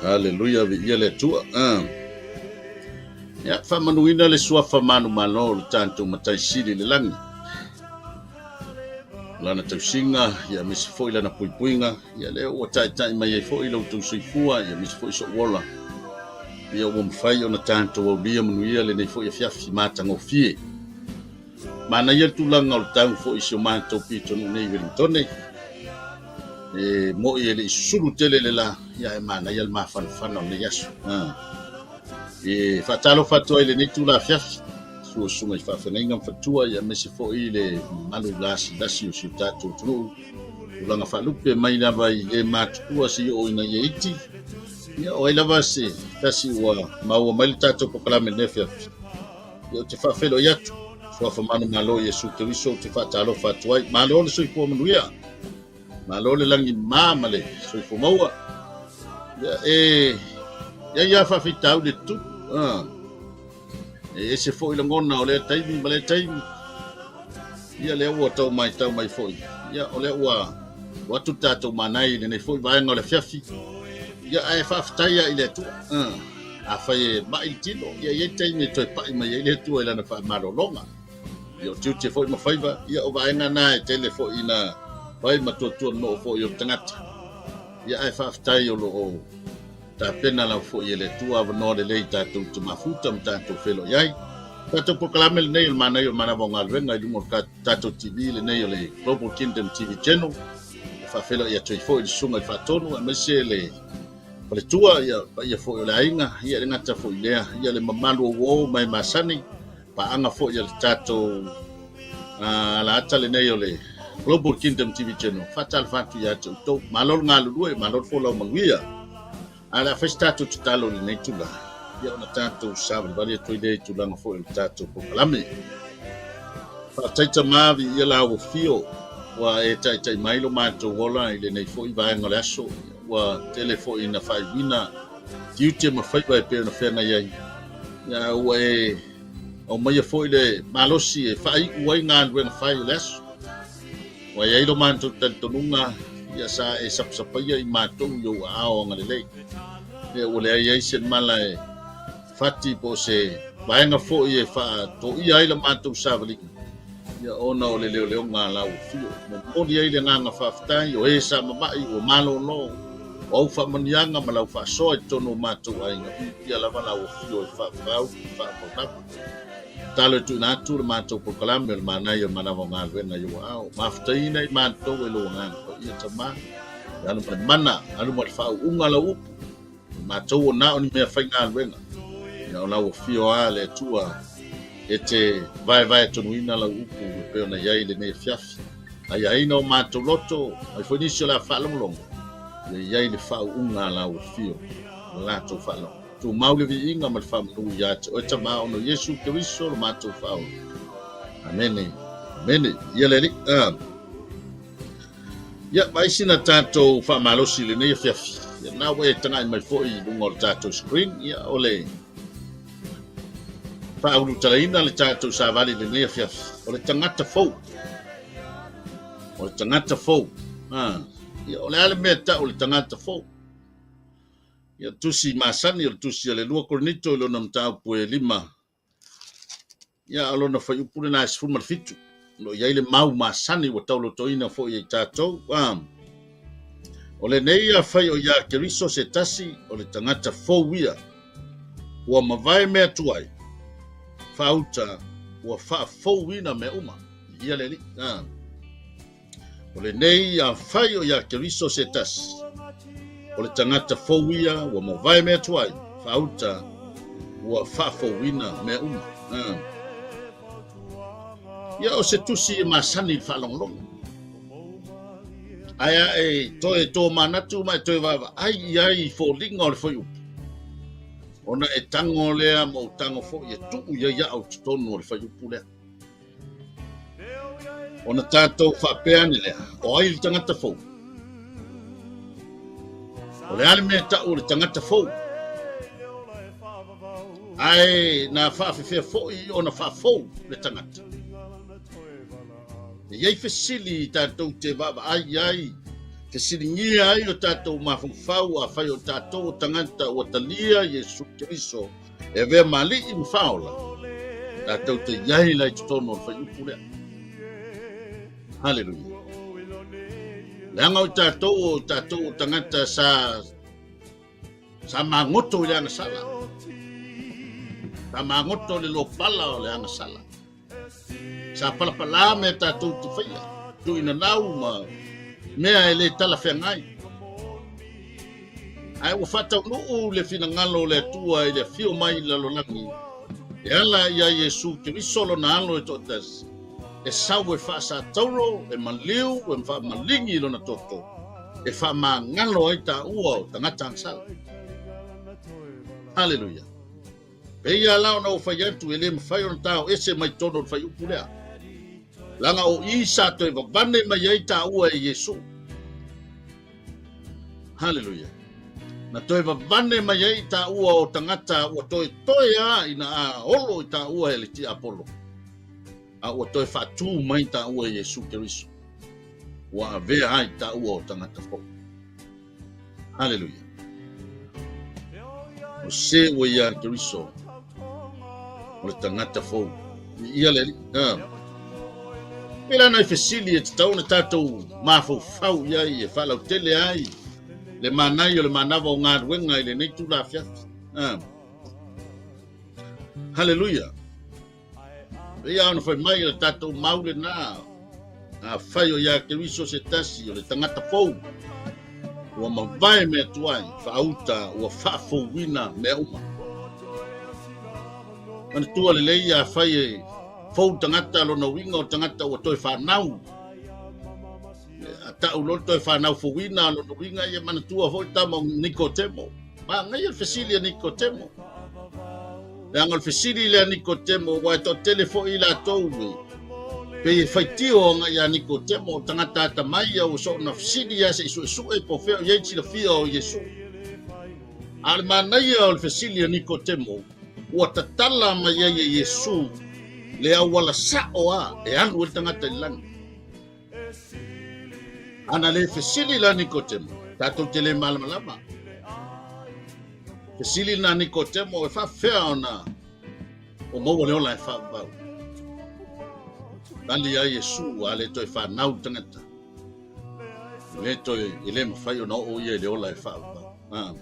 Haleluia, viia le Atua. Ah. Ia, faamanuina le suafa manumalo o le tatou Matai Sili i le lagi. Lana tausiga, ia aemaise foi lana puipuiga, ia lea ua taitai mai ai foi lo outou soifua, ia aemaise foi sou ola. Ia ua mafai ona tatou aulia manuia lenei foi afiafi matagofie. Manaia le tulaga o le tau foi i si o matou pitonuu nei i Wellingtone. E mo'i e le i susulu tele le la, ia ae manaia le mafanafana o lenei aso. E faatalofa atu ai i lenei itula afiafi, susuga i faafeagaiga ma faletua, ia aemaise foi le mamalu lasilasi o si o tatou atunuu, tulaga faalupe mai lava i le matutua seia oo ina ia iti. Ia o ai lava se tasi ua maua mai le tatou polokalame i lenei afiafi. Ia ou te faafeiloai atu, Suafa manumalo Iesu Keriso ou te faatalofa atu ai. Malo le soifua manuia. Malo le lagi ma ma le soifua maua. Ia e ia ia faafitauli le tupu. Ah. E ese foi lagona o lea taimi ma lea taimi. Ia lea ua tau mai tau mai foi. Ia o lea ua ua atu le tatou manai i lenei foi vaega o le afiafi. Ia ae faafetai lava i le Atua. Ah. Afai e mai le tino, ia i ai taimi e toe pai mai ai le Atua i lana faamalologa. Ia o tiute foi ma faiva, ia o vaega na e tele foi ina fai ma tuatuanoo foi o le tagata. Ia ae faafetai o lo o tapena lava foi e le Atua avanoa lelei tatou te mafuta ma tatou feiloai ai. Tatou polokalame lenei o le manaia o le manava o galuega i luga o le tatou TV lenei o le Global Kingdom TV Channel. E faafeiloai atu ai foi i le susuga i le Faatonu aemaise le faletua, ia paia foi o le aiga, ia le gata foi i lea, ia le mamalu o uo ma e masani, paaga foi a le tatou alaata lenei o le Global Kingdom TV Channel. Faatalofa atu ia te outou. Malo le galulue, malo le folau manuia. Ae o le a fai se tatou tatalo i lenei itula, ia ona tatou savalivali atu ai lea i tulaga foi o le tatou polokalame. Faafetai Tama, viia la ua fio, ua e taitai mai lo matou ola i lenei foi vaega o le aso, ua tele foi ina faaiuina tiute ma faiva e pei ona feagai ai. Ia, ua e aumaia foi le malosi e faaiu ai galuega fai o le aso. Ua i ai lo matou talitonuga, ia sa e sapasapaia i matou i ou aao agalelei. Ia ua leai ai se mala e fati po o se vaega foi e faatoia ai la matou savaliga, ia ona o le leoleoga a lau afio. Momoli ai le agaga faafetai o e sa mama'i ua malolo, o au faamanuiaga ma lau faasoa i totonu o matou aiga, viia lava lau afio e faafau ma faavaulava. Tatalo e tuuina atu le matou polokalame o le manaia o le manava o galuega i ou aao. Mafutaina i matou e lou agaga paia Tama, e alu ma le mana, alu ma le faauuga lau upu. O matou o na o ni mea faigaluega. Ia o lau afio a le Atua e te vaevae tonuina lau upu e pei ona i ai lenei afiafi. Aiaina o matou loto, mai foi nisi o le a faalogologo, ia i ai le faauuga a lau afio, ma latou faalogo. Tumau le viiga ma le faamanu ia te oe Tama ona o Iesu Keriso lo matou Faaola. Amene. Amene. Ia le Alii. Ah. Ia, vaai sina tatou faamalosi i lenei afiafi. Ia, na ua e tagai mai foi i luga o le tatou screen. Ia, o le faaulutalaina le tatou savali i lenei afiafi. O le tagata fou. O le tagata fou. Ah. Ia, o le a le mea tau o le tagata fou? Ia, tusi masani o le tusi a le 2 Korinito i lona mataupu e 5. Ia, o lona fuaiupu lena e 17. O lo o i ai le mau masani ua taulotōina foi e i tatou. Ah, o lenei afai o ia Keriso se tasi o le tagata fou ia, ua mavae mea tuai, faauta ua faafouina mea uma. Ia le Alii. Ah. O lenei afai o ia Keriso se tasi, o le tagata fou ia ua mavae mea tuai, faauta ua faafouina mea uma. Ah. Ia o se tusi e masani i le faalogologo. Ae a e toe tōmanatu ma e toe vaavaai i ai i foliga o le fuaiupu, ona e tago lea ma ou tago foi e tuu i ai au i totonu o le fuaiupu lea. Ona tatou faapea ane lea, o ai le tagata fou? O le a le mea e tau o le tagata fou? Ae na faafefea foi ona faafou le tagata? E i ai fesili tatou te vaavaai i ai, fesiligia ai o tatou mafaufau afai o tatou o tagata ua talia Iesu Keriso e avea ma Alii ma Faaola, tatou te i ai la i totonu o le fuaiupu lea. Haleluia. Leaga o tatou o tatou o tagata sa Sa magoto i le agasala. Sa magoto le lopala o le agasala. Sa palapala mea tatou te faia, tuuina nau ma mea e le talafeagai. Ae ua faataunuu le finagalo o le Atua i le afio mai i le lalolagi, e ala iā Iesu Keriso lona Alo e toatasi, e sau e faasatauro, e maliu, e faamaligi i lona toto, e faamagalo ai taua o tagata agasala. Haleluia! Pei lava la ona ou fai atu, e le mafai ona tao ese mai totonu o le fuaiupu lea. Leaga o i sa toe vavane mai ai taua e Iesu. Haleluia! Na toe vavane mai ai taua o tagata ua toetoe a ina a olo i taua e le tiapolo, a ua toe faatū mai taua e Iesu Keriso. Ua avea ai taua o tagata fou. Haleluia! O se ua iā Keriso o le tagata fou. Ia le Alii. Ah. Pei nai fesili e tatau ona tatou mafaufau i ai e faalautele ai le manai o le manava o galuega i lenei tula afiafi. Ah. Haleluia. Pei ona fai mai le tatou mau lenā, afai o iā Keriso se tasi o le tagata fou, ua mavae mea tuai, faauta ua faafouina mea uma. Manatua lelei afai e fou tagata lona uiga o tagata ua toe fanau. A tau loa le toe fanau fouina lona uiga ia manatua foi tama o Nikotemo. Manaia le fesili a Nikotemo. Leaga o le fesili lea a Nikotemo, aua e toatele foi i latou e pei e faitio agai ia Nikotemo, o tagata atamai ia ua soona fesili lava se i suesue po o fea o i ai le silafia o Iesu. A o le manaia o le fesili a Nikotemo, ua tatala mai ai e Iesu le auala sa'o a e alu ai le tagata i le lagi. Ana le fesili la Nikotemo, tatou te le malamalama. Fesili na Nikotemo e faafefea ona o maua le ola e faavavau. Tali ai Iesu, a le toe fanau le tagata, e le toe, e le mafai ona oo ia i le ola e faavavau. Ah.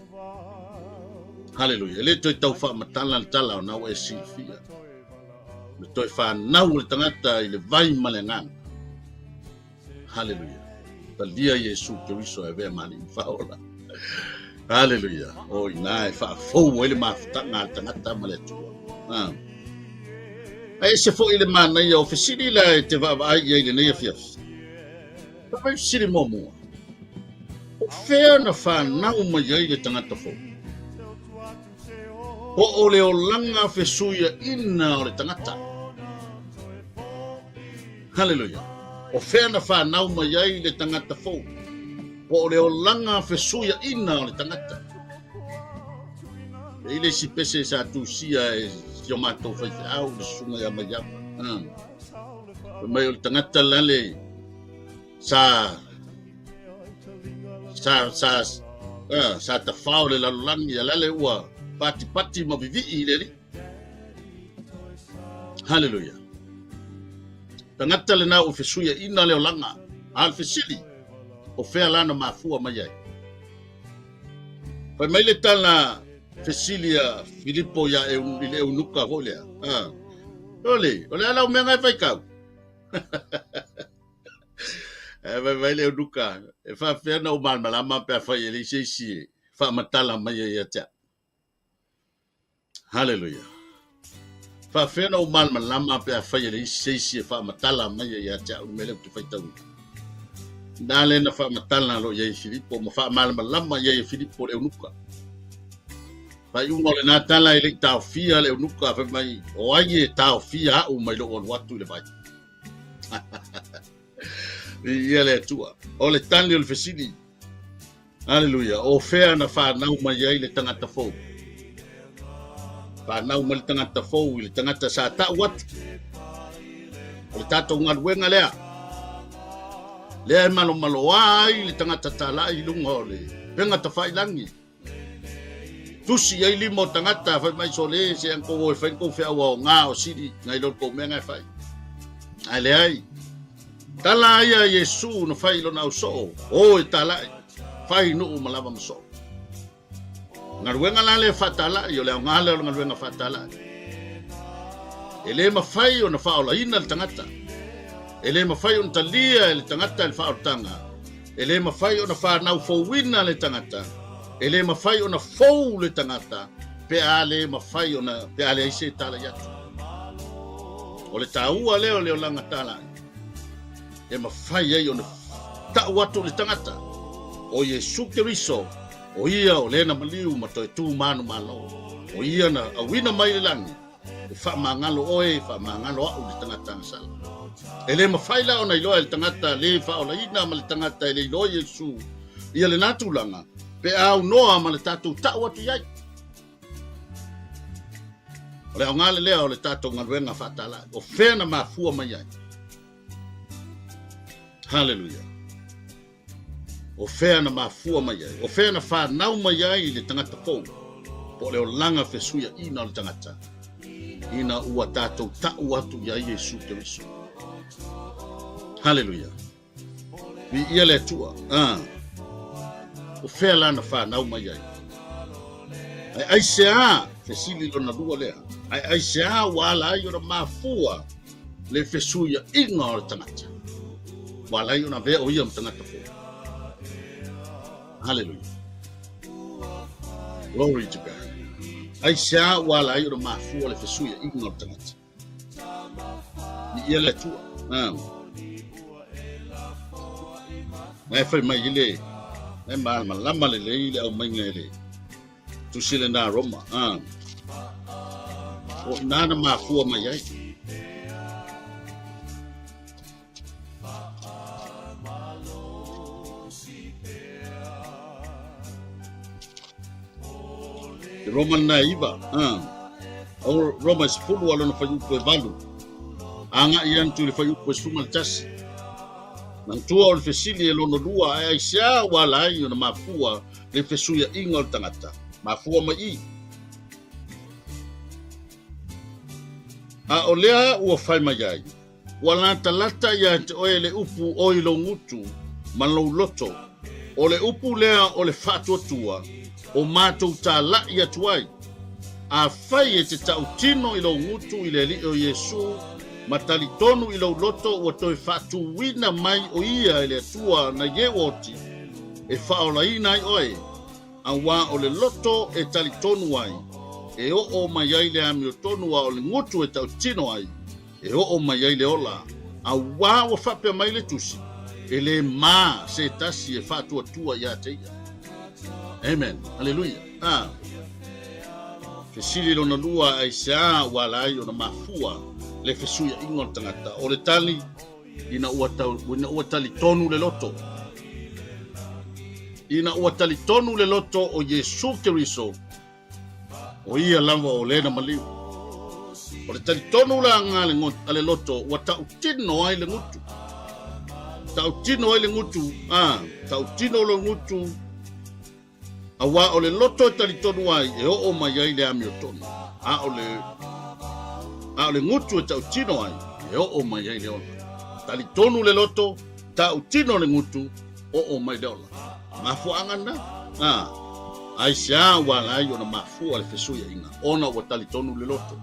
Haleluia. E le toe tau faamatala le tala ona ua e silafia. Le toe fanau o le tagata i le vai ma le agaga. Haleluia. Talia Iesu Keriso e avea ma Alii ma Faaola. Haleluia. O inā e faafou ai le mafutaga a le tagata ma le Atua. Ah. Ae ese foi le manaia o fesili la e te vaavaai i ai i lenei afiafi. Fai mai fesili muamua. O fea na fanau mai ai le tagata fou? Po o le olaga fesuiaina o le tagata. Haleluia. O fea na fanau mai ai le tagata fou? Po o le olaga fesuiaina o le tagata. E i le isi pese sa tusia e si o matou faifeau le susuga ia Maiava. Ah. Fai mai o le tagata lale sa sa sa ah, sa tafao le lalolagi a lale ua patipati ma vivii i le Alii. Haleluia. Tagata lenā ua fesuiaina le olaga, a o le fesili, o fea la na mafua mai ai? Fai mai le tala fesili a Filipo ia i le eunuka foi lea. Ah. Ole, o le a lau mea e faitau? E fai mai le eunuka, e faafefea ona ou malamalama pe afai e leai se isi e faamatala mai ai ia te au. Haleluia. Faafefea ona ou malamalama pe afai e leai se isi e faamatala mai ai ia te au le mea lea ou te faitauina. Na lea na faamatala loa i ai e Filipo ma faamalamalama i ai e Filipo le eunuka. Faaiuga o lenā tala e le i taofia le eunuka fai mai, o ai e taofia au mai lou alu atu i le vai. Viia le Atua. O le tali o le fesili. Aleluia. O fea na whanau mai ai le tangata fou. Fanau mai le tagata fou i le tagata sa ta'u atu. O le tatou galuega lea. Lea e malomaloa ai le tagata tala'i i luga o le upega tafailagi. Tusi i ai lima o tagata fai mai sole se ang kou o e fai kou feau aoga o sili nai lo kou mea ngai fai. Ae leai. Tala ia Iesu na fai i lona ausoo, o e tala'i, fai nuu ma lava ma soo. Galuega la lea faatala'i, o le aoga lea o le galuega faatala'i. E le mafai ona faaolaina le tagata. E le mafai ona talia e le tagata le faaolataga. E le mafai ona fanau fouina le tagata. E le mafai ona fou le tagata pe a le mafai ona pe a leai se talai atu. O le taua lea o le olaga talai e mafai ai ona ta'u atu le tagata o Iesu Keriso o ia o lena maliu ma toe tu manumalo o ia na auina mai le lagi e faamagalo oe e faamagalo a'u le tagata agasala. E le mafai la ona iloa e le tagata le faaolaina ma le tagata e le iloa Iesu ia lena tulaga pe a aunoa ma le tatou ta'u atu i ai. O le aoga lea o le tatou galuega faatala'i o fea na mafua mai ai. Haleluia. O fea na mafua mai ai? O fea na fanau mai ai le tagata fou? Po o le olaga fesuiaina o le tagata ina ua tatou ta'u atu iā Iesu Keriso. Haleluia. Viia le Atua. Ah. O fea la na fanau mai ai? Ae aisea, fesili lona lua lea, ae aisea ua ala ai ona mafua le fesuiaʻiga o le tagata? Ua ala ai ona avea o ia ma tagata fou. Hallelujah. Glory to God. Aisea ua ala ai ona mafua le fesuiaʻiga o le tagata? Viia le Atua. Ah. Na e fai mai i le e malamalama lelei le aumaiga e le tusi lena Roma. Ah. O ina na mafua mai ai. Te Roma na iva. Ah. O Roma e 10 a lona faiupu e 8. Agaʻi atu i le faiupu e 11. Manatua o le fesili e lona lua ae aisea ua ala ai ona mafua le fesuiaʻiga o le tagata. Mafua mai i. A o lea ua fai mai ai, Ua latalata ia te oe le upu o i lou gutu ma lou loto, o le upu lea o le faatuatua o matou talaʻi atu ai. Afai e te tautino i lou gutu i le Alii o Iesu ma talitonu i lou loto ua toe faatuina mai o ia e le Atua na ie ua oti, e faaolaina ai oe, auā o le loto e talitonu ai, e oo mai ai le amiotonu a o le gutu e tautino ai, e oo mai ai le ola, auā ua faapea mai le Tusi, E lē mā se tasi e faatuatua iā te ia. Amen. Haleluia. Ah. Fesili lona lua, aisea ua ala ai ona mafua le fesuiaʻiga o le tagata? O le tali, ina ua, tau, ina ua talitonu le loto. Ina ua talitonu le loto o Iesu Keriso, O ia lava o lena maliu. O le talitonu la nga le, a le loto ua tautino ai le gutu. Tautino ai le gutu, a, tautino le gutu, auā o le loto e talitonu ai e oo mai ai le amiotonu, a o le, a o le gutu e tautino ai e oo mai ai le ola. Talitonu le loto, tautino le gutu, oo mai le ola. Mafuaaga lena, a, aisea ua ala ai ona mafua le fesuiaʻiga, ona ua talitonu le loto.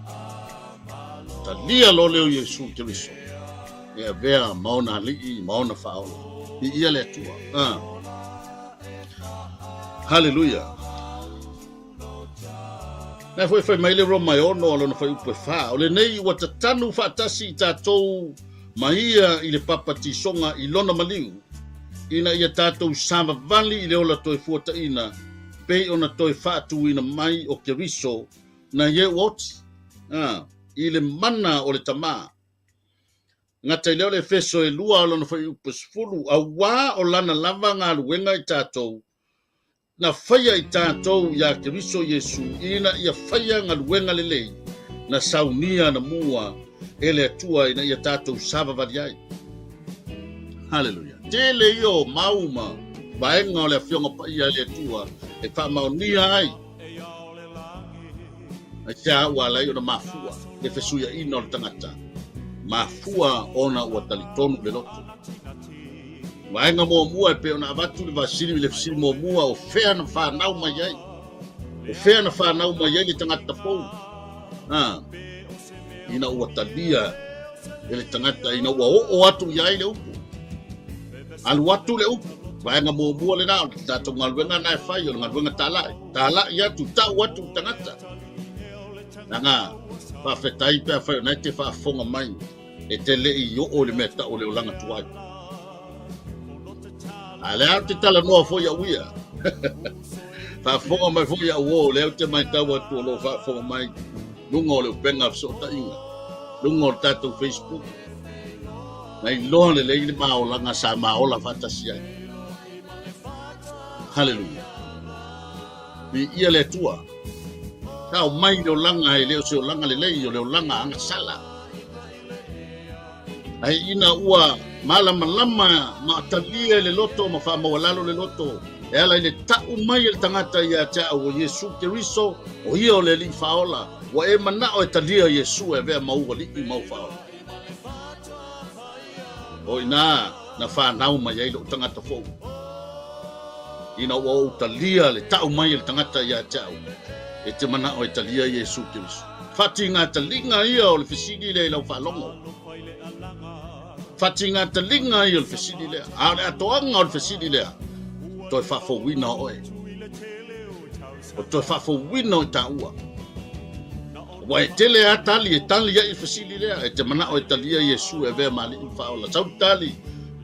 Talia loa lea o Iesu Keriso, e avea ma ona alii ma ona faaola. Viia le Atua. A. Haleluia. Na foi fai mai le Roma e 6 a lona fuaiupu e 4, o lenei ua tatanu faatasi i tatou ma ia i le papatisoga i lona maliu, ina ia tatou savavali i le ola toe fuataʻina pei ona toe faatuina mai o Keriso na ie ua oti, a, i le mana o le Tamā. Gata i lea o le Efeso e 2 a lona fuaiupu e 10, auā o lana lava galuega i tatou, Na faia i tatou iā Keriso Iesu ina ia faia galuega lelei na saunia anamua e le Atua ina ia tatou savavali ai. Haleluia! Tele ia o mau ma vaega o le Afioga Paia a le Atua e faamaonia ai ai se a ua ala ai ona mafua le fesuiaina o le tagata, mafua ona ua talitonu le loto. Vaega muamua e pei ona avatu le vasili i le fesili muamua o fea na fanau mai ai? O fea na fanau mai ai le tagata fou? A, ina ua talia e le tagata ina ua oo atu i ai le upu. Alu atu le upu. Vaega muamua lena o le tatou galuega na e fai o le galuega talai. Talai atu, tau atu le tagata. Leaga faafetai pe afai o na e te faafofoga mai e te le i oo i le mea tau o le olaga tuai. A lea ou te talanoa foi au ia. Faafofoga mai foi au o, lea ou te matau atu o lo o faafofoga mai luga o le upega fesootaiga, luga o le tatou Facebook. Na iloa lelei le maolaga sa maola faatasi ai. Haleluia. Viia le Atua. Sa omai le olaga e le o se olaga lelei, o le olaga agasala. Ai ina ua malamalama ma talia i le loto ma faamaualalo le loto e ala i le ta'u mai e le tagata ia te au o Iesu Keriso, o ia o le Alii Faaola, ua e mana'o e talia Iesu e avea ma ou Alii ma ou Faaola. O ina na fanau mai ai lo'u tagata fou, ina ua ou talia le ta'u mai e le tagata ia te au, e te mana'o e talia Iesu Keriso. Faatiga taliga ia o le fesili lea i lau faalogo. Faatiga taliga ia o le fesili lea. A o le atoaga o le fesili lea, toe faafouina oe. O toe faafouina o taua. Ua e tele a tali e tali ai i fesili lea, e te manao e talia Iesu e avea ma alii ma faaola. Sau tali,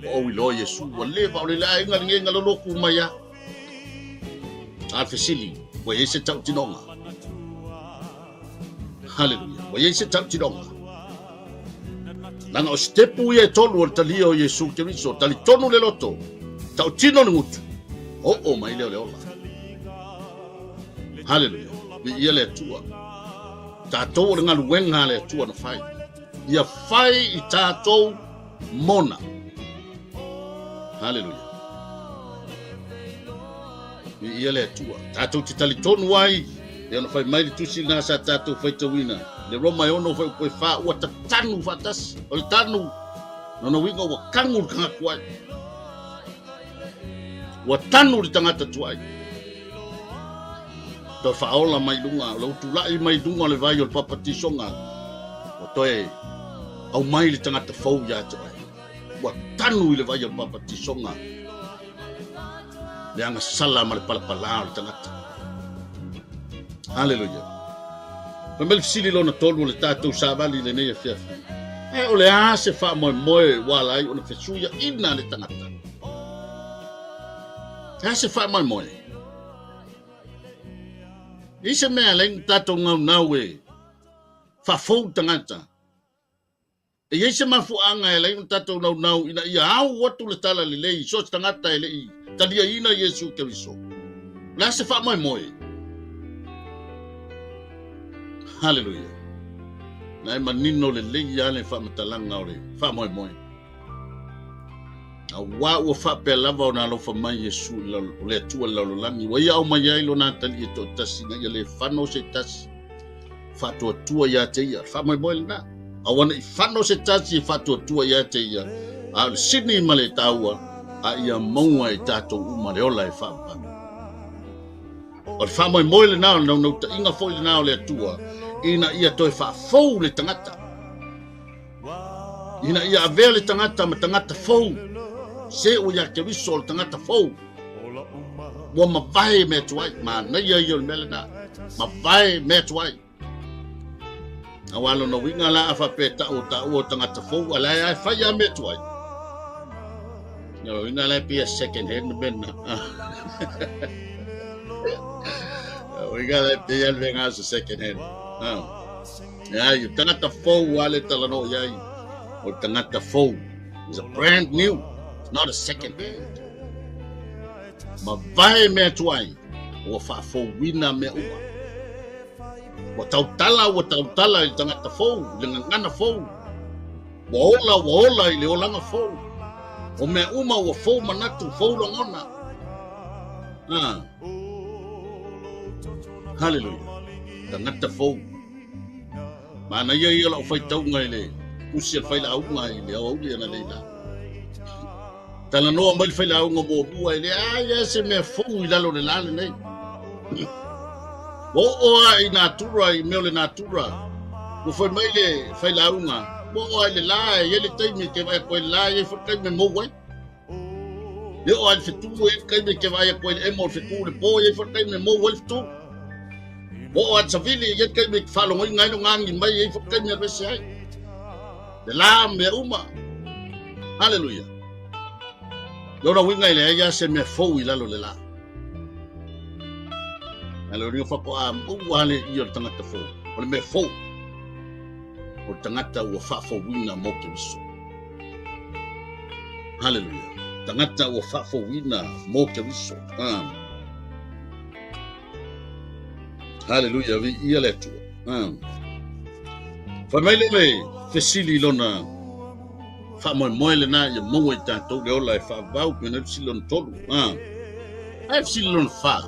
ua ou iloa Iesu, ua leva o le aiga lenei na loloku mai a. A le fesili, ua i ai se tautinoga? Haleluia, ua i ai se tautinoga? Leaga o sitepu ia e tolu o le talia o Iesu Keriso, talitonu le loto, tautino le gutu, oo mai lea o le ola. Haleluia, viia le Atua. Tatou o le galuega a le Atua na fai. Ia fai i tatou mona. Haleluia. Viia le Atua. Tatou te talitonu ai e ona fai mai le tusi lena sa tatou faitauina. Le Roma e ono fuaiupu e fa ua tatanu faatasi. O le tanu, lona uiga ua kagu le tagata tuai. Ua tanu le tagata tuai. Toe faaola mai luga, o le utula'i mai luga o le vai o le papatisoga, ua toe aumai le tagata fou ia te oe. Ua tanu i le vai o le papatisoga le agasala ma le palapalā o le tagata. Haleluia. Fai mai le fesili lona tolu o le tatou savali i lenei afiafi. Ae o le a se faamoemoe ua ala ai ona fesuiaina le tagata? E a se faamoemoe? I se mea lei na tatou naunau e faafou le tagata. E i ai se mafuaaga e ala ai ona tatou naunau ina ia au atu le tala lelei i so o se tagata e le i taliaina Iesu Keriso. O le a se faamoemoe? Haleluia. Na e manino lelei lava le faamatalaga o le faamoemoe. Auā ua faapea lava ona alofa mai Iesu i o le Atua i le lalolagi, ua ia aumai ai lona atalii e toatasi ina ia le fano se tasi faatuatua ia te ia. Faamoemoe lena. Aua ne i fano se tasi e faatuatua ia te ia, a o le sini ma le taua, a ia maua e tatou uma le ola e faavavau. O le faamoemoe lena, o le naunautaiga foi lena o le Atua, ina ia toe faafou le tagata. Ina ia avea le tagata ma tagata fou, se ua ia Keriso o le tagata fou, ua mavae mea tuai, manaia ia o le mea lena, mavae mea tuai. Auā lona uiga la a faapea e ta'u o ta'ua o tagata fou, a la e fai a mea tuai. Lona uiga la e pei a second hand le mea lena. Uiga la e pei a le mea sa second hand. Ai, o tagata fou a le talanoa i ai. O tagata fou. It's a brand new. It's not a second hand. Mavae mea tuai. Ua faafouina mea uma. Ua tautala, ua tautala i le tagata fou, i le gagana fou. Ua ola, ua ola i le olaga fou. O mea uma ua fou manatu, fou lagona. Ah. Haleluia. Tagata fou. Manaia ia lau faitauga i le tusi a le failauga i le aoauli analeila. Talanoa mai le failauga muamua e leai lava se mea fou i lalo o le la lenei. Ua oo lava i natura, i mea o le natura. Ua fai mai le failauga, ua oo lava i le la, e i ai le taimi e te vaai atu ai i le la, e i ai foi le taimi e mou ai. E oo lava i le fetu, e i ai le taimi e te vaai atu ai i le emo o le fetu i le po, e i ai foi le taimi e mou ai le fetu. Ua oo lava i le savili, e i ai le taimi e te faalogoina ai lona agi mai, e i ai foi le taimi e alu ese ai. Le la ma mea uma. Haleluia. Lona uiga e leai lava se mea fou i lalo o le la. A le uiga faatoa maua le ia o le tagata fou. O le mea fou. O le tagata ua faafouina mo Keriso. Haleluia. Tagata ua faafouina mo Keriso. Ah. Haleluia, viia le Atua. Ah. Fai mai le le fesili i lona faamoemoe lena ia maua i tatou le ola e faavavau pe na fesili lona tolu. Ah. Ae fesili lona fa.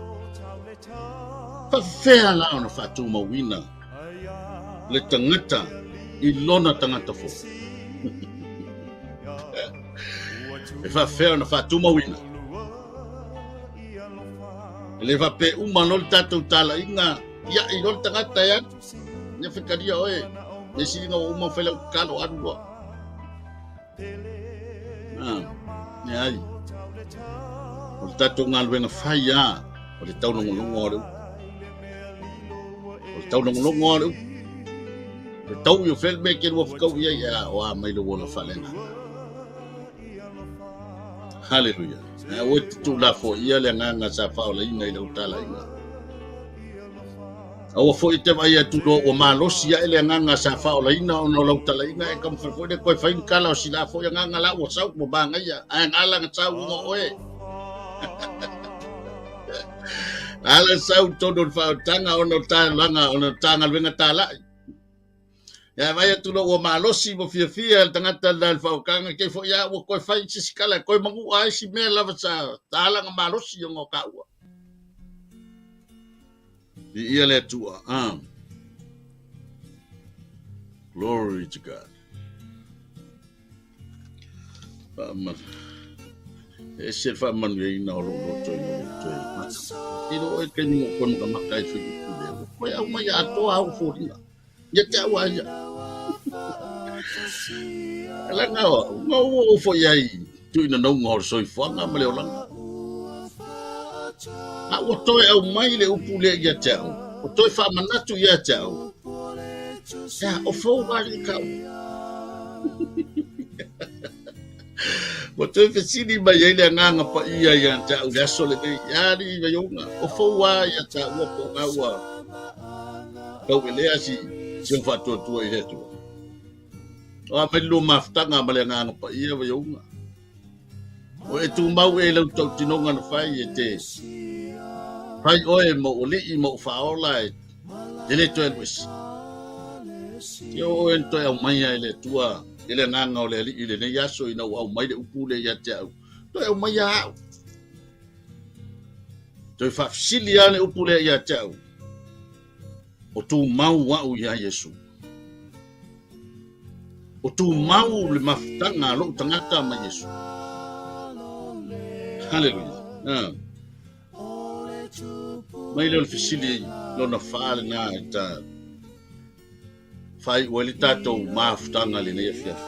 Faafefea la ona faatumauina le tagata i lona tagata fou. E faafefea ona faatumauina. E le faapea uma loa le tatou talaiga ia i loa le tagata e alu. Ia fetalia oe, le siliga ua uma fai lau tatalo alu loa. Ah, leai. O le tatou galuega fai lava, o le taulogologo o le upu. O le taulogologo o le upu. Le tau i o fea le mea e te lua fetau i ai, a o a mai lou ola faaleagaga. Haleluia. Aua e te tuulafoaia le agaga sa faaolaina i lau talaiga. Aua foi e te vaai atu loa ua malosi ae le agaga sa faaolaina ona o lau talaiga e taumafai foi lea toe fai ni tala o sila foi agaga la ua sau ua magaia ae ala na sau ona o oe. Ala sau tonu o le faaotaga ona o talaga ona o tagaluega talai. Ia vaai atu loa ua malosi ma fiafia le tagata le la i le faaotaga kei foi a ua toe fai se isi tala e toe manu'a ai si mea lava sa ala na malosi ona o taua. Viia le Atua. Ah. Glory to God. Faama. E ese le faamanuiaina o lou loto ina ua toe mata. I lo oe taimi na ou toe matamata ai fuaiupu lea, ua toe aumai atoa au foliga. Ia te au a ia. Leaga ua oo foi ai tuuina nauga o le soifuaga ma le olaga. A ua toe aumai le upu lea ia te au, ua toe faamanatu ia te au, ia, o fou alii kau. Ua toe fesili mai ai le agaga paia ia te au i le aso lenei, ia alii Vaiouga, o fou a ia te au po o ua tauelea si si au faatuatua i le Atua. O a mai le lua mafutaga ma le agaga paia Vaiouga. O e tumau e lau tautinoga na fai e te fai oe ma ou alii ma ou faaola e te le toe alu ese. Ia o oe na toe aumaia e le Atua i le agaga o le Alii i lenei aso ina ua aumai le upu lea ia te au. Toe aumaia au. Toe faafesili lava le upu lea ia te au. O tumau au ia Iesu. O tumau le mafutaga a lou tagata ma Iesu. Haleluia. Ah. Mai lea o le fesili lona fa lena i ta faaiu ai le tatou mafutaga i lenei afiafi.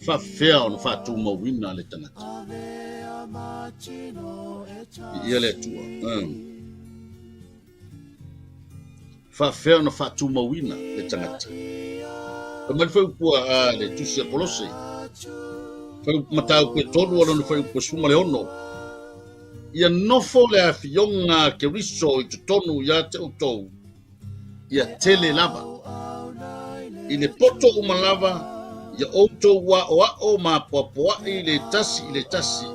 Faafefea ona faatumauina le tagata. Viia le Atua. Ah. Faafefea ona faatumauina le tagata. Fai mai le fuaiupu a le Tusi a Kolose, fuaiupu mataupu e tolu a lona fuaiupu e 16, Ia nofo le afioga a Keriso i totonu ia te outou, ia tele lava. I le poto uma lava, ia outou aoao ma apoapoai le tasi i le tasi,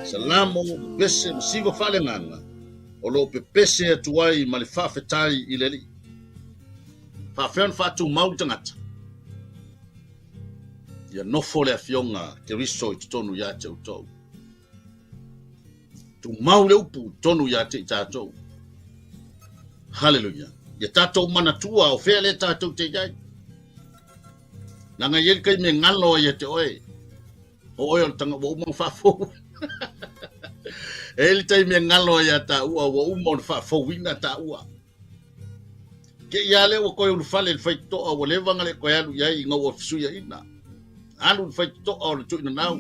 Salamo ma pese ma siva faaleagaga o lo o pepese atu ai ma le faafetai i le Alii. Faafefea ona faatumau le tagata? Ia nofo le Afioga Keriso i totonu ia te outou. Tumau le upu i totonu ia te i tatou. Haleluia. Ia tatou manatua o fea lea tatou te i ai. Leaga e i ai le taimi e galo ai ia te oe. O oe o le tanga, ua uma ona faafou. E i ai le taimi e galo ai ia taua, ua uma ona faafouina taua. Te i a lea ua toe ulufale i le faitotoa ua leva ona le toe alu i ai ina ua fesuiaina. Alu i le faitotoa o le tuuinanau.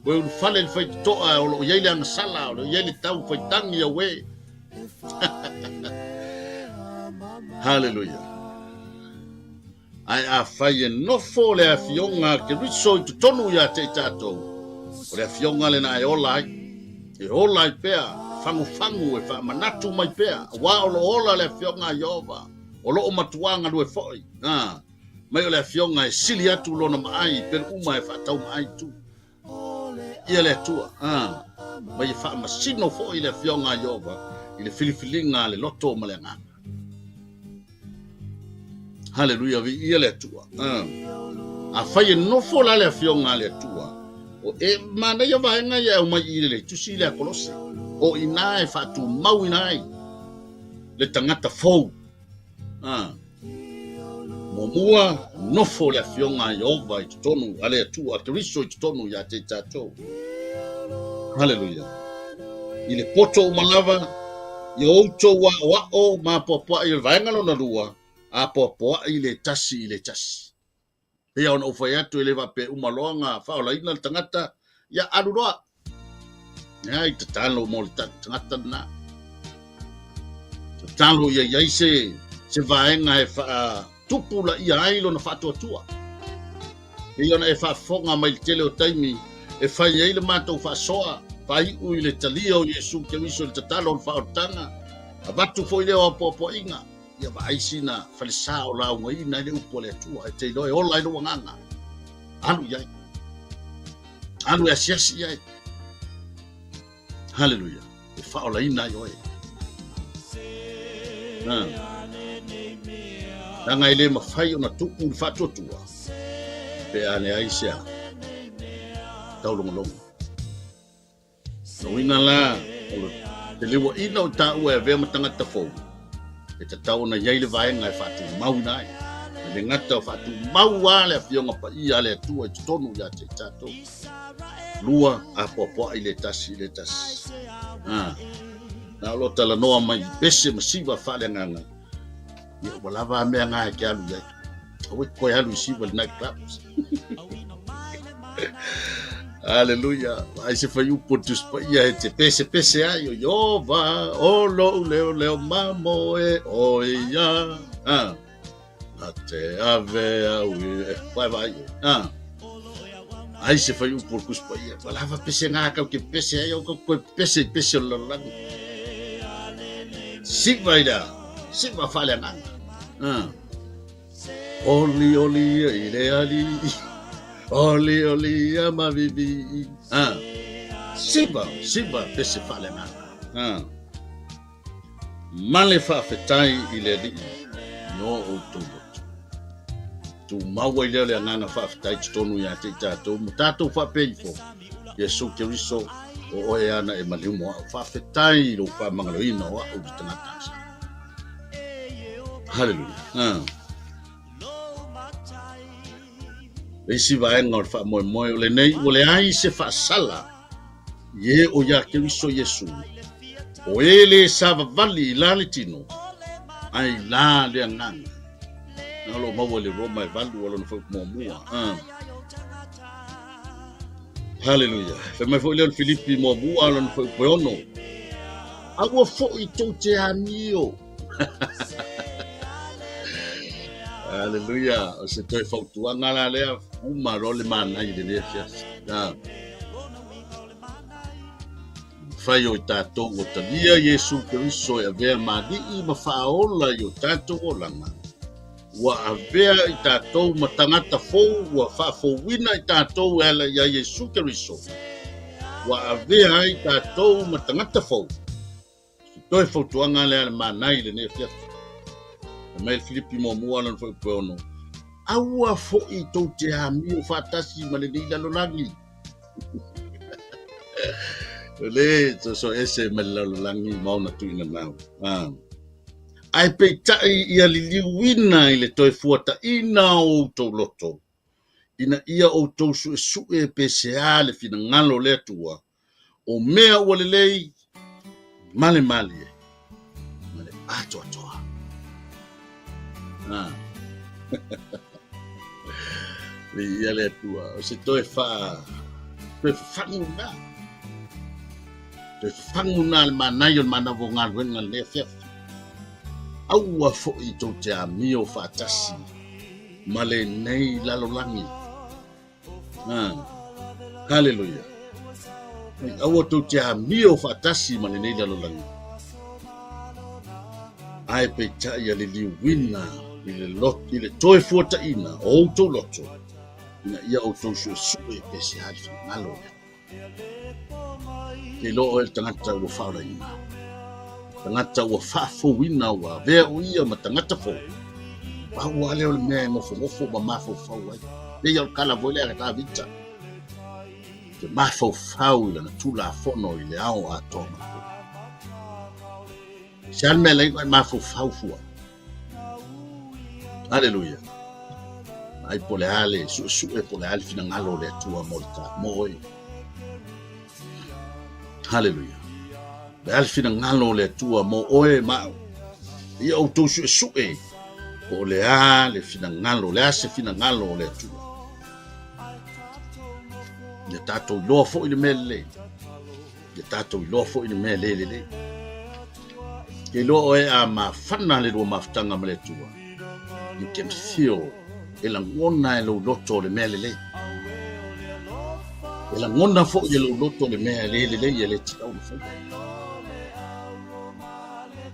Toe ulufale i le faitotoa o lo o i ai le agasala, o lo o i ai le tau faitagi auē. Haleluia. Ae afai e nofo le Afioga a Keriso i totonu ia te i tatou, o le Afioga lena e ola ai, e ola ai pea, e fagufagu, e faamanatu mai pea, aua o lo o ola le Afioga a Ieova, o lo o matuā galue foi, ā, mai o le Afioga e sili atu lona maai i pelu uma e faataumaai tu. Ia le Atua, ā, mai e faamasino foi le Afioga a Ieova i le filifiliga a le loto ma le agaga. Haleluia, viia le Atua. Afai e nofo la le Afioga a le Atua, o e manaia vaega ia e aumai i le tusi lea a Kolose, o i ina e faatumauina ai le tagata fou. Muamua, nofo le Afioga a Ieova i totonu a le Atua, a Keriso i totonu ia te i tatou. Haleluia. I le poto uma lava, ia outou aoao ma apoapoai o le vaega lona lua, apoapoai le tasi i le tasi. Pei ona ou fai atu e le faapea uma loa ona faaolaina le tagata, ia alu loa. Leai, tatalo mo le tagata lena. Tatalo ia i ai se, se vaega e faatupulaia ai lona faatuatua. Pei ona e faafofoga mai le tele o taimi e fai ai le matou faasoa, faaiu i le talia o Iesu Keriso i le tatalo o le faaolataga, avatu foi lea o apoapoaiga, ia vaai sina falesa o laugaina ai le upu a le Atua, e te iloa e ola ai lou agaga. Alu i ai. Alu e asiasi i ai. Haleluia. E faaolaina ai oe. Leaga e le mafai ona tuu le faatuatua pe a leai se a taulogologo. Lona uiga la, o le leuaina o taua e avea ma tagata fou, e tatau ona i ai le vaega e faatumauina ai. E le gata o faatumau lava le Afioga Paia a le Atua i totonu ia te i tatou. Lua, apoapoai le tasi i le tasi. A, na o lo o talanoa mai i pese ma siva faaleagaga, ia ua lava a mea na e te alu i ai. Aua e te toe alu i siva i le night clubs. Aleluia. Ai se faiupu o le Tusi Paia e te pesepese ai o Iova, o lou leo leo mamoe o ia. Ah. A te ave au i e vae vae. Ah. Ai se faiupu o le Tusi Paia. Ua lava pese ngā kau ke pese ai au kau koe pese i pese o le lalolagi. Siva i lea. Siva faaleagaga. Ah. Oli oli ia i le alii. Oli oli ia mavivi. Ah. Siva, siva pese faaleagaga. Ah. Ma le faafetai i le Alii i o outou loto. Tumau ai lea o le agaga faafetai totonu ia te i tatou ma tatou faapea ifo, Iesu Keriso, o oe ana e maliu mo au. Faafetai i lou faamagaloina o au le tagata asa. Haleluia. Ah. Le isi vaega o le faamoemoe o lenei ua leai se faasala i e o iā Keriso Iesu, o e lē savavali i la le tino, ae i la le agaga. Na o lo o maua i le Roma e 8 a lona fuaiupu muamua. Ah. Haleluia. Fai mai foi lea o le Filipi muamua a lona fuaiupu e 6. Aua foi tou te amio. Haleluia. O se toe fautuaga la lea, uma loa le manai i lenei afiafi. Ah. Fai o i tatou ua talia Iesu Keriso e avea ma Alii ma faaola i o tatou olaga. Ua avea i tatou ma tagata fou ua faafouina i tatou e ala ia Iesu Keriso. Ua avea ai tatou ma tagata fou. Se toe fautuaga lea a le Manai i lenei afiafi. Fai mai le Filipi muamua lona fuaiupu e ono, Aua foi tou te amio faatasi ma lenei lalolagi. O le soso ese ma le lalolagi ma ona tuuina mau. Ah. Ae peitai ia liliuina i le toe fuataina o outou loto, ina ia outou suesue pe sea le finagalo o le Atua, o mea ua lelei ma le malie ma le atoatoa. Ah. Viia le Atua, o se toe fa toe fafagu na. Toe fafagu na le manaia o le manava o galuega lenei afiafi. Aua foi tou te amio faatasi ma lenei lalolagi. Ah, haleluia. Mai aua tou te amio faatasi ma lenei lalolagi. Ae peitai ia liliuina i le, lot, i le toe fuataina o outou loto, ina ia outou suesue pe se a le finagalo o le Atua. Ke iloa oe le tagata ua faaolaina, tagata ua faafouina ua avea o ia ma tagata fou. Pau lava lea o le mea e nofonofo ma mafaufau ai. Pei o le tala foi lea a le Tavita, te mafaufau i lana Tulafono i le ao atoa ma le po. Se a le mea lai e mafaufau fua. Aleluia. Ai po le a le suesue po le a le finagalo o le Atua mo le ta mo oe. Haleluia. Le a le finagalo o le Atua mo oe ma au. Ia outou suesue po o le a le finagalo, le a se finagalo o le Atua. Ia tatou iloa foi le mea lelei. Ia tatou iloa foi le mea le lelei. Ke iloa oe a mafana le lua mafutaga ma le Atua. You can feel e lagona e lou loto o le mea lelei. E lagona foi e lou loto le mea le lelei e le tatau ona faia.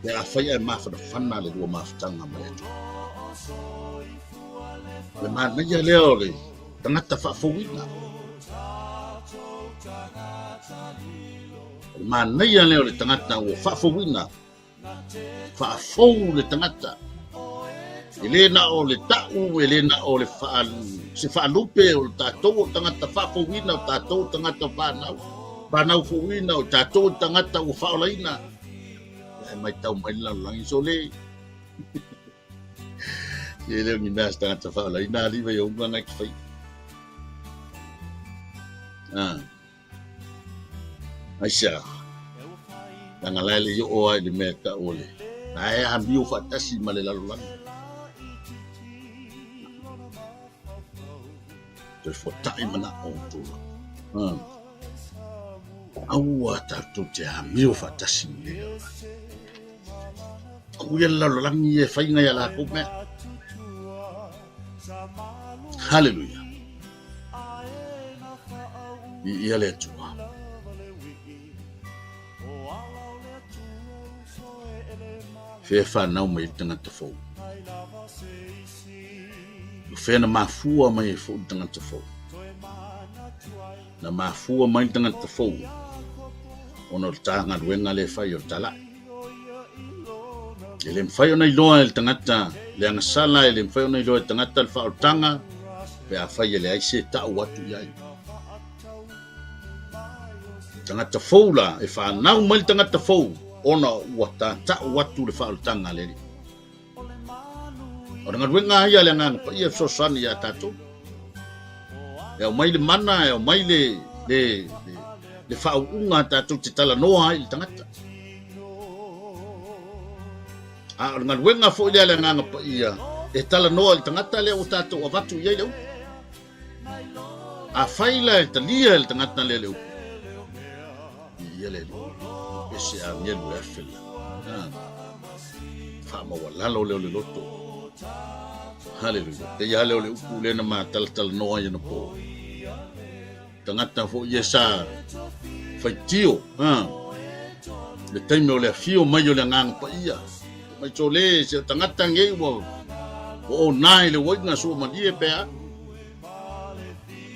Pe afai ae mafanafana le lua mafutaga ma le Atua. O le manaia lea o le tagata faafouina. O le manaia lea o le tagata ua faafouina, faafou le tagata. E le na o le ta'u, e le na o le faa, se faalupe o le tatou o tagata faafouina, o tatou o tagata fanau, fanau fouina, o tatou o tagata ua faaolaina. Ae maitau mai le lalolagi, so le. E le o ni mea se tagata faaolaina alii vai o unga ngai te whai. Ah. Aisea, leaga la e le i oo lava i le mea e tau o le la e amio faatasi ma le lalolagi. Toe fuataʻi manaʻo o tula. Ah. Aua tatou te amio faatasi ma le lalolagi. Tuu ia le lalolagi ia e fai ngai a latou mea. Hallelujah. Viia le Atua. Fea e whanau mai le tangata fou. O fea na mafua mai e fou le tangata fou. Na mafua mai le tangata fou ona o le tāgaluega le fai o le talai. E le mafai ona iloa e le tagata le agasala, e le mafai ona iloa e le tagata le faaolataga, pe afai e leai se ta'u atu i ai. Tagata fou la, e fanau mai le tagata fou, ona ua tata'u atu le faaolataga a le Alii. O le galuega ia a le Agaga Paia e fesoasoani iā tatou. E aumai le mana, e aumai le, le, le, le faauuga tatou te talanoa ai i le tagata. A o le galuega foi lea a le Agaga Paia, e talanoa i le tagata lea ua tatou avatu i ai le upu. Afai la e talia e le tagata lea le upu, viia le Alii, pese agelu e afe la. Faamaualalo lea o le loto. Haleluia. Pei lava lea o le upu lea na ma talatalanoa ai anapo. Tagata foi ia sa faitio, ha. Le taimi o le afio mai o le Agaga Paia. Mai sole se tagata nei ua ua ona i le uaiga sua malie pe a.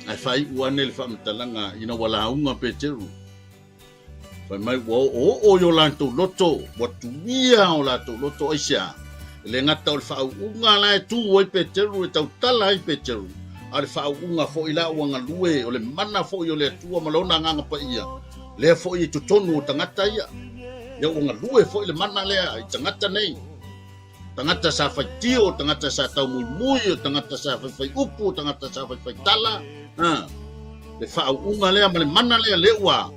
Ae faaiu ane le faamatalaga ina ua lauga Peteru. Fai mai ua oooo i o latou loto, ua tuia o latou loto aisea? E le gata o le faauuga la e tu ai Peteru e tautala ai Peteru, a o le faauuga foi la ua galue, o le mana foi o le Atua ma lona Agaga Paia, lea foi i totonu o tagata ia. Ia ua galue foi le mana lea i tagata nei. Tagata sa faitio, tagata sa taumuimui, o tagata sa faifai upu, o tagata sa faifai tala. Ha. Le faauuga lea ma le mana lea le ua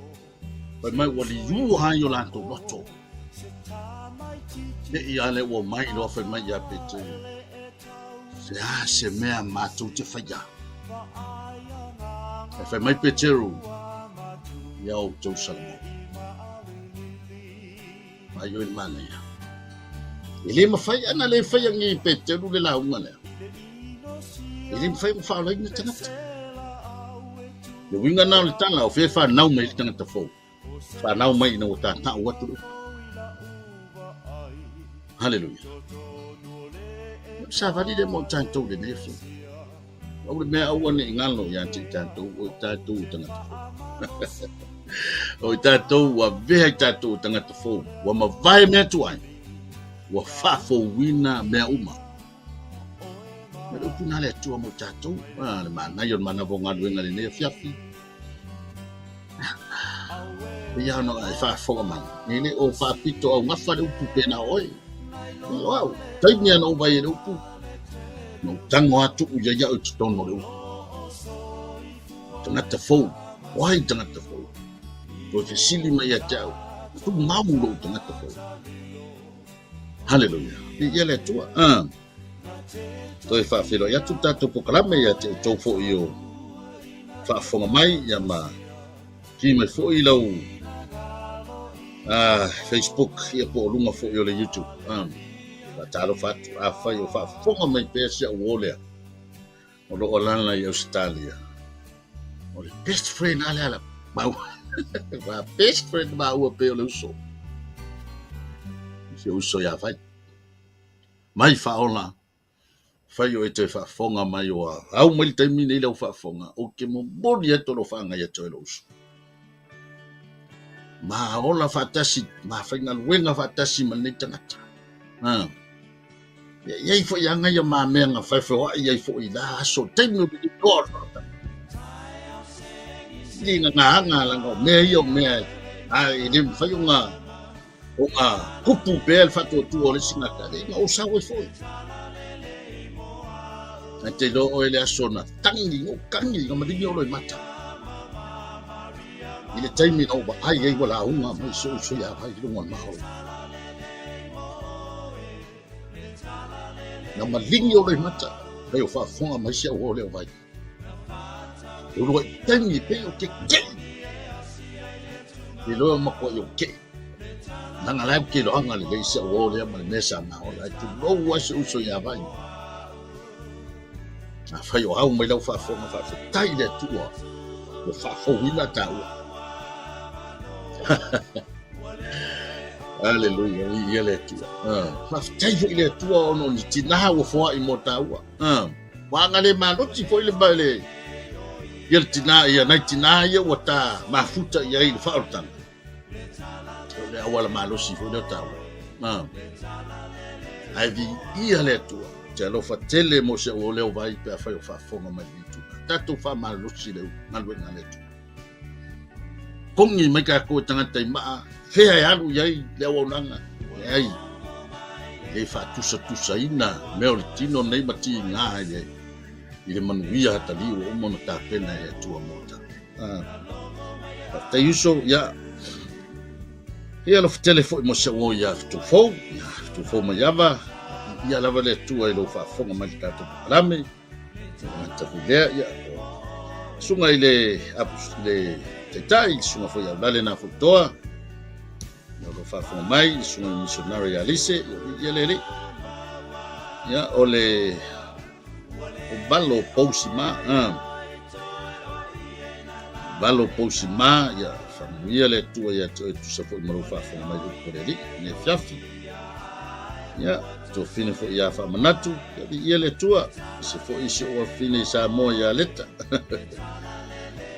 fai mai ua liua ai o latou loto. Ne i a le ua mai loa fai mai ia Peteru, se a se mea matou te faia. E fai mai Peteru, ia outou salamo. Mai oi le manaia. E le mafai ana le faia ni Peteru le lauga lea. E le mafai ona faaolaina tagata. Le uiga na o le tala o fea whanau mai le tangata fou. Whanau mai ina ua tātau atu le upu. Hallelujah. Sa vali le mo tātou le nei fou. Au le mea aua ne i ngalo ia te i tātou, o i tātou o tangata fou. O i tātou, ua vea i tātou o tangata fou, ua mavae mea tuai, ua faafouina mea uma. Ma le upu nā le Atua mo tātou, a, le mānai o le manawa o galuega lenei afiafi. Ia ona e faafofoga mai, e le o faapito augafa le upu pena oe. O au, taimi ana ou vai e le upu, na ou tago atu u ia iau i totonu o le upu. Tagata fou, o ai tagata fou? Toe fesili mai ia te au, tumau lou tagata fou. Haleluia. Viia le Atua. Ah. Toe faafeiloai atu le tatou polokalame ia te outou foi o faafofoga mai ia ma ki mai foi lau Facebook ia po o luga foi o le YouTube. Faatalofa atu afai o faafofoga mai pea si au uo lea o lo o alaala i Ausetalia. O le best friend a lea la mau. Ma best friend maua pei o le uso. Si uso ia fai. Mai faaola, fai o e toe faafofoga mai ua au mai le taimi nei lau faafofoga, ou te momoli atu o lou faagai atu ai lou uso. Ma ola faatasi, ma faigaluega faatasi ma lenei tagata. Ha. Ia i ai foi aga ia ma mea na faefeoai ai foi i la aso, taimi o le toa o le faatasi. I ngā anga langa o mea ia o mea a e le mafai ona ona kupu pea le faatuatua o le isi gata, le na ou sau ai foi. Ae te iloa oe le aso na tangi, na ou tangi, na maligi o loi mata. I le taimi na ou vaai ai ua lauga mai si ou uso ia vai i luga o le maolo. Na maligi o loi mata, pei o faafofoga mai si au uo lea o vai. E uluai taimi pei o ke kei. Te loa o matua i o kei. Nanga lai ke loanga le lei se o lea ma le mea sa ma ola. E tulou a se uso ia vai. A whai o au mai lau faafofoga faafetai le Atua ua faafouina tāua. Aleluia, viia le Atua. Faafetai foi le Atua ona o ni tinā ua foai mo tāua. Ua aga le malosi foi le le ia le tinā ia nai tinā ia ua tā mafuta i ai le faaolataga. O le auala malosi foi lea o tāua. Ae viia le Atua. Te alofa tele mo si au o leo vai pe afai o faafofoga mai le tulaga. Tatou faamalosi le galuega a le Atua. Kongi mai kākou e tagata i maa, fea e alu i ai le auaunaga, leai, e le faatusatusaina mea o le tino nei ma tiga i le, i le manuia atalii ua uma ona tapena e le Atua mo tatou. Ah. Faafetai uso, ia. Ia alofa tele foi mo si au o ia Fetufou, ia Fetufou Maiava, ia lava le Atua i lou faafofoga mai le tatou polokalame. Tagata foi lea, ia, susuga i le, le taitai, le susuga foi ia Aulale na foi toa, ia o lo faafofoga mai, le susuga i missionary ia Lise, ia le alii. Ia, o le o valo pousi ma, valo pousi ma, ia, faamanuia le Atua ia te oe tusa foi ma lou faafofoga mai upu o le alii, nei afiafi. Ia, tofine foi ia faamanatu, ia viia le Atua, se foi si ou afine i Samoa ia Leta.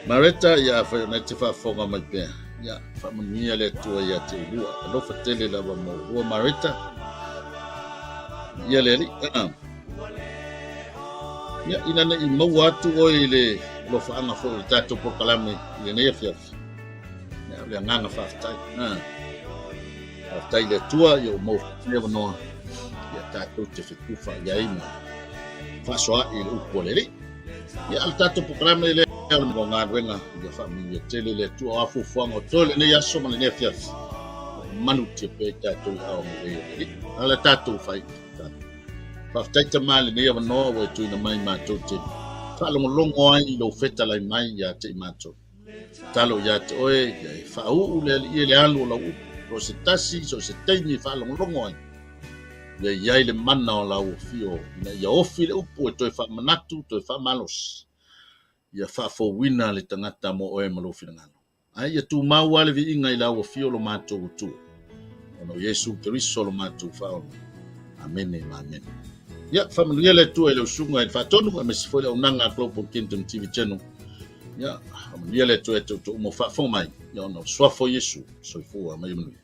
Mareta, ia afai ona e te faafofoga mai pea. Ia, faamanuia le Atua ia te oulua. Alofa tele lava mo oulua Mareta. Ia le Alii. Ah. Ia, ina ne i maua atu oe i le alofaaga foi o le tatou polokalame i lenei afiafi. Ia, o le agaga faafetai. Ah. Faafetai i le Atua, ia ua maua foi lenei avanoa. Ia tatou te fetufaai ai ma faasoa'i i le upu a le Alii. Ia, o le tatou polokalame lea o le galuega, ia faamanuia tele le Atua o a fuafuaga o toe lenei aso ma lenei afiafi. Manutia pea i tatou i aao agalelei o le Alii. A le tatou fai. Faafetai Tama i lenei avanoa ua e tuuina mai matou te faalogologo ai i lou fetalai mai ia te i matou. Tatalo ia te oe, ia e faauu le Alii e le alu o lau upu, so o se tasi, so o se taimi e faalogologo ai. Ia i ai le mana o lau afio ina ia ofi le upu e toe faamanatu, toe faamalosi, ia faafouina le tagata mo oe ma lou finagalo. Ae ia tumau lava le viiga i lau afio lo matou Atua, ona o Iesu Keriso lo matou Faaola. Amene ma amene. Ia, faamanuia le Atua i lau susuga i le Faatonu, aemaise foi le auaunaga a Global Kingdom TV Channel. Ia, faamanuia le Atua ia te outou uma o faafofoga mai, ia ona o le suafa o Iesu, soifua ma ia manuia.